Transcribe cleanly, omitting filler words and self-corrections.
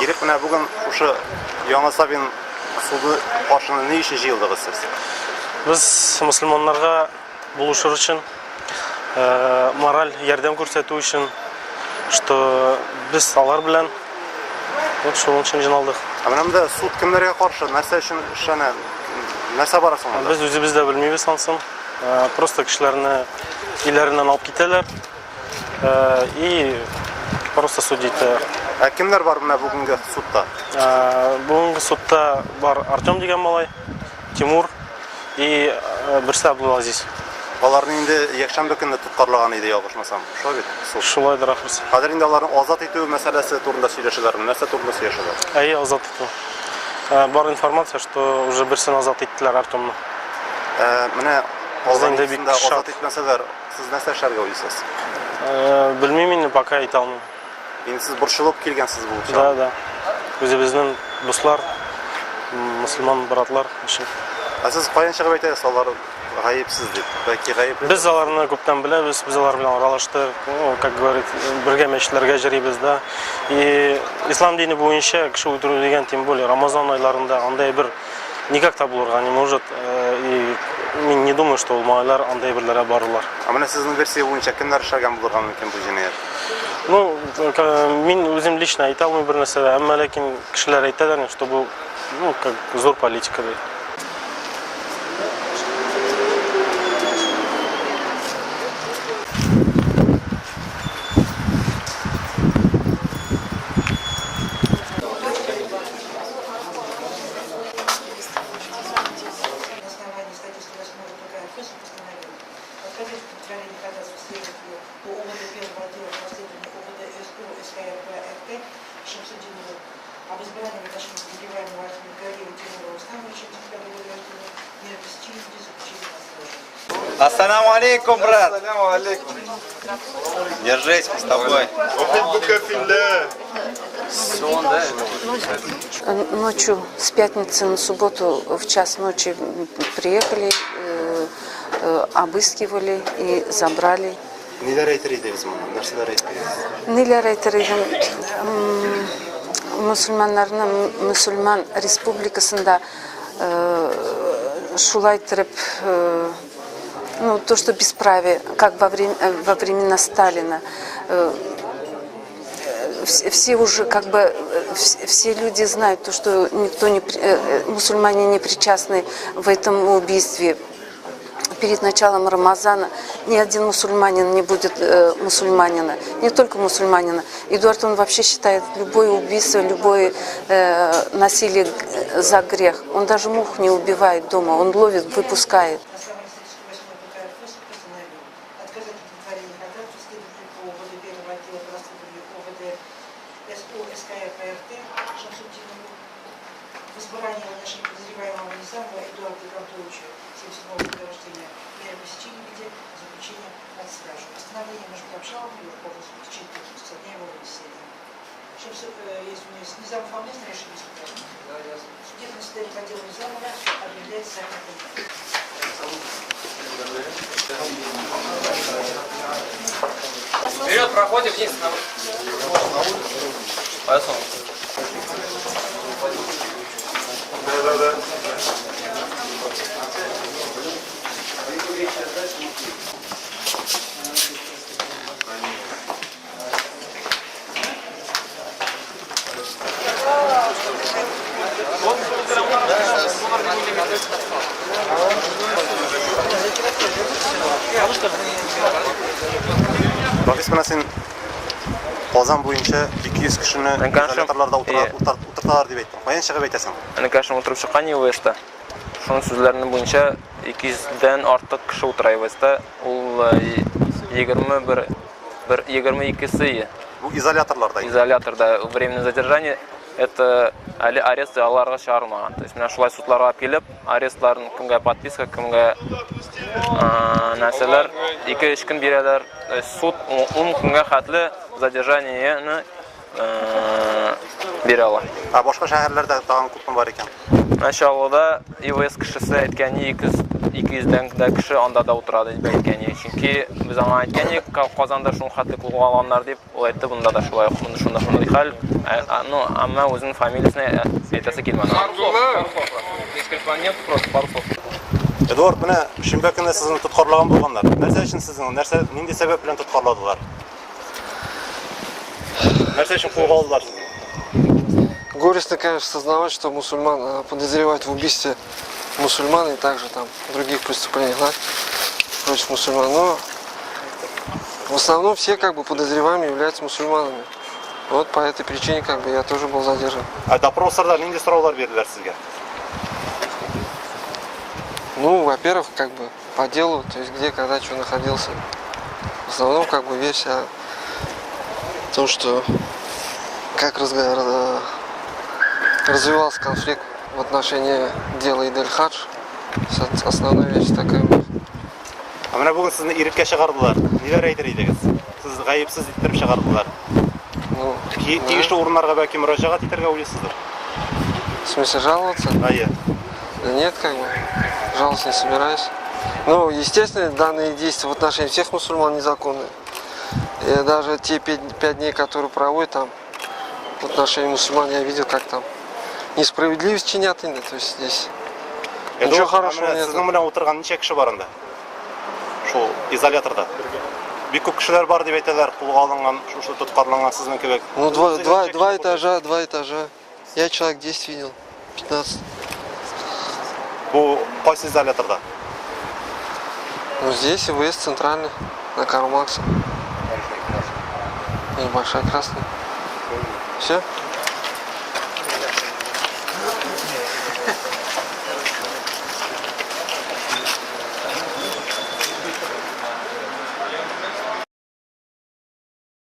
Ирек, менә бүген шушы Яңа Савин суды каршына ни өчен җыелдыгыз сез? Без мөселманнарга булышыр өчен, мораль ярдәм күрсәтү өчен, что без алар белән, вот шуның өчен җыйналдык. Ә менә монда суд кемнәргә каршы, нәрсә өчен эшләнә? Нәрсә бара соң монда? Без үзебез дә белмибез ансын. Просто кешеләрне өйләреннән алып китәләр. И просто судить. Ә кемнәр бар менә бүгенге судта? Бүгенге судта бар Артем дигән малай, Тимур и берсе Абдулазиз. Аларны инде якшәмбе көнне тоткарлаган иде, ялгышмасам. Шулай бит? Суд. Шулайдыр ахрысы. Хәзер инде аларны азат итү мәсьәләсе турында сөйләшәләрме? Нәрсә турында сөйләшәләр? Әйе, азат итү. Бар информация, что уже берсен азат иттеләр Артемны. Менә алар инде бик азат итмәсәләр, сез нәрсә эшләргә уйлыйсыз? Белмим инде, пока әйтә алмыйм. Инде сез борчылып килгәнсез бу. Да, да. Үзебезнең дуслар, мөселман братлар өчен. Ә сез каян чыгып әйтәсез, алар гаепсез дип? Бәлки гаепле? Без аларны күптән беләбез, без алар белән аралаштык, ну, как говорит, бергә мәчетләргә йөрибез, да. И ислам дине буенча кеше үтерү дигән, тем более Рамазан айларында андай бер никак та булырга не может. И мин не думаю, что ул малайлар андай берләргә барырлар. Ә менә сезнең версия буенча кемнәр эшләгән булырга мөмкин бу җинаять? Ну, мин үзем лично әйтә алмыйм бер нәрсә дә, әмма ләкин кешеләр әйтәләр, что бу, ну, как зур политика ди. Об избрании в отношении подозреваемого Ахмедгалиева Тимура Рустамовича, 95 года рождения, меры пресечения в виде заключения под стражу. Ассаламу алейкум, брат. Ассаламу алейкум. Держись, мы с тобой. Ночью с пятницы на субботу в час ночи приехали, обыскивали и забрали. Ниләр әйтер идегез моңа? Нәрсәләр әйтер? Ниләр әйтер идем? Мөселманнарны мөселман республикасында шулай иттереп, ну, то, что бесправие, как во времена Сталина. Все уже как бы, все люди знают то, что никто не, мусульмане не причастны в этом убийстве. Перед началом Рамазана ни один мусульманин не будет мусульманина, не только мусульманина. Эдуард, он вообще считает любое убийство, любое насилие за грех. Он даже мух не убивает дома, он ловит, выпускает. На основании статьи 108 ПК РФ суд постановил отказать в удовлетворении ходатайств следователю по ОВД первого отдела по расследованию ОВД СО СКР ПРТ Шамсутдинову в избрании в отношении подозреваемого Низамова Эдуарда Габдуловича, 77 года рождения, меры пресечения в виде заключения под стражу. Постановление может быть обжаловано в Верховный суд в течение 3 со дня его вынесения. Низамов, вам ясно решение суда? Да, ясно. Судебное заседание по делу Низамова объявляется закрытым. Вперед, проходим вниз. Поэтому. Да-да-да. Рафис, менә син Казан буенча 200 кешене изоляторларда утырталар дип әйттең. Каян чыгып әйтәсең? Энекәшем утырып чыккан ИВСта. Шуның сүзләренең буенча 200дән артык кеше утыра ИВСта. Ул 21 бер 22-се. Бу изоляторларда. Изоляторда временное задержание. Это әле арест аларга чыгарылмаган. То есть менә шулай судларга килеп, арестларын кемгә подписка, кемгә нәрсәләр 2-3 көн бирәләр. То есть суд 10 көнгә хәтле задержаниене бирә ала. Ә башка шәһәрләрдә тагын күпме бар икән? Менә Чаллыда ИВС кешесе әйткән 200 200 дән дә кеше анда да утыра дип әйткән иде. Чөнки без аңа әйткән идек, Казанда шул хәтле кулга алганнар дип, ул әйтте, монда да шулай ук, монда шунда шундый хәл. Ну, әмма үзенең фамилиясен әйтәсе килмәде. Эдуард, менә шимбә көнне сезне тоткарлаган булганнар. Нәрсә өчен сезне, нәрсә, нинди сәбәп белән тоткарладылар? Нәрсә өчен кулга алдылар сезне? Горестно, конечно, сознавать, что мусульман подозревают в убийстве мусульман и также там других преступлениях, да, против мусульман. Но в основном все как бы подозреваемые являются мусульманами. Вот по этой причине как бы я тоже был задержан. Ә допросларда нинди сораулар бирделәр сезгә? Ну, во-первых, как бы по делу, то есть где, когда, что находился. В основном как бы версия о том, что как развивался конфликт в отношении дела Идель-Хадж. Основная версия такая у них. Ә менә бүген сезне иреккә чыгардылар. Ниләр әйтер идегез? Сез гаепсез иттереп чыгардылар. Ну, да. Тиешле урыннарга бәлки мөрәҗәгать итәргә уйлыйсыздыр? В смысле жаловаться? Әйе. Да нет, как бы, жаловаться не собираюсь. Ну, естественно, данные действия в отношении всех мусульман незаконны. И даже те 5 дней, которые проводят там, в отношении мусульман, я видел, как там несправедливость чинят инде, то есть здесь ничего Эдуард, хорошего менә нет. Сезнең белән утырган ничә кеше бар анда? Шул изоляторда. Бик күп кешеләр бар дип әйтәләр, кулга алынган, шушы тоткарланган сезнең кебек. Ну, два, Сезгә два, ничә два кеше этажа, два этажа. Я человек 10 видел, 15. Бу кайсы изоляторда? Ну, здесь ИВС центральный, на Карла Маркса. И Большая Красная. Все?